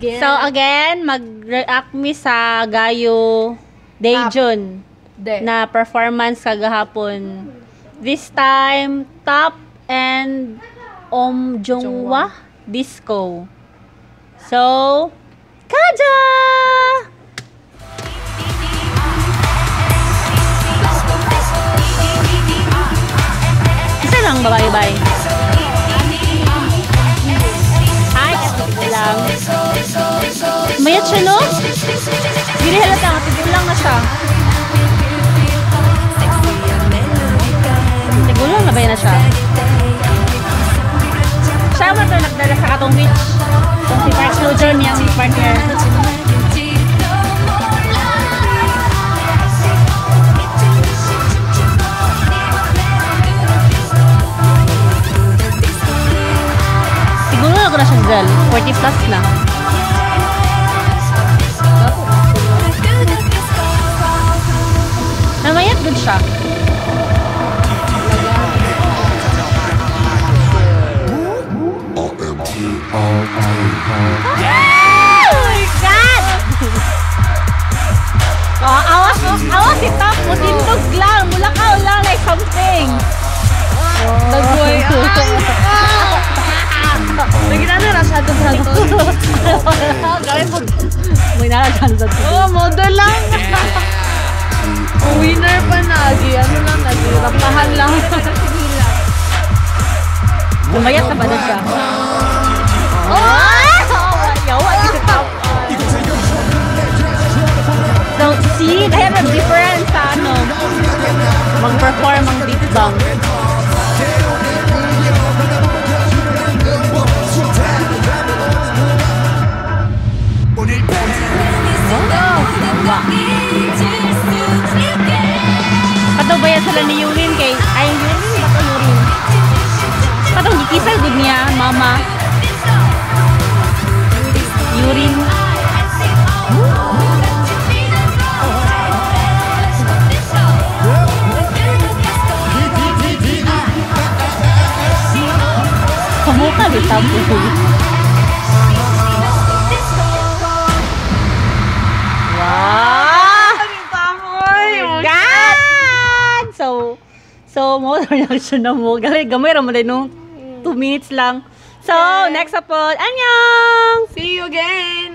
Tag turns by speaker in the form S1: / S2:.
S1: Again.
S2: So again, mag-react mi sa Gayo Daejun
S1: De.
S2: Na performance kagahapon. This time, Top and Om Junghwa Disco. So, Kaja! Isa lang, babae-bye. Ay, ito lang. Mayat siya, no? Dili halata, tigulang na siya. Tigulang na ba yun na siya? Siya man to nagdala sa katong beach. Kung si Park Seo Joon yung partner. Siguro na ko na siya girl. 40 plus na. Namayat good siya. Oh my God! Oh, awas, awas si Top mo, tindog lang, mulakaw lang like something.
S1: Nagboy. Nagina na siya sa to.
S2: Gawin po. May nalagyan sa to.
S1: Oh, model lang. Winner pa na. Agi, ano lang, nagi, rampahan lang.
S2: Lumayat na ba na siya? Oh! Yawa, si Top. So, see, they have a difference sa ano, mag-perform ang Big Bang. Kato ba yan sila ni Yurin kay ay Yurin ba to Yurin? Katong gikisal gud niya mama. Yurin. Kamuka di tapo. Wow! God! So, mo reaction na mo. Gamay, gamay ra mo din, no? 2 minutes lang. So, next upload. Annyeong!
S1: See you again!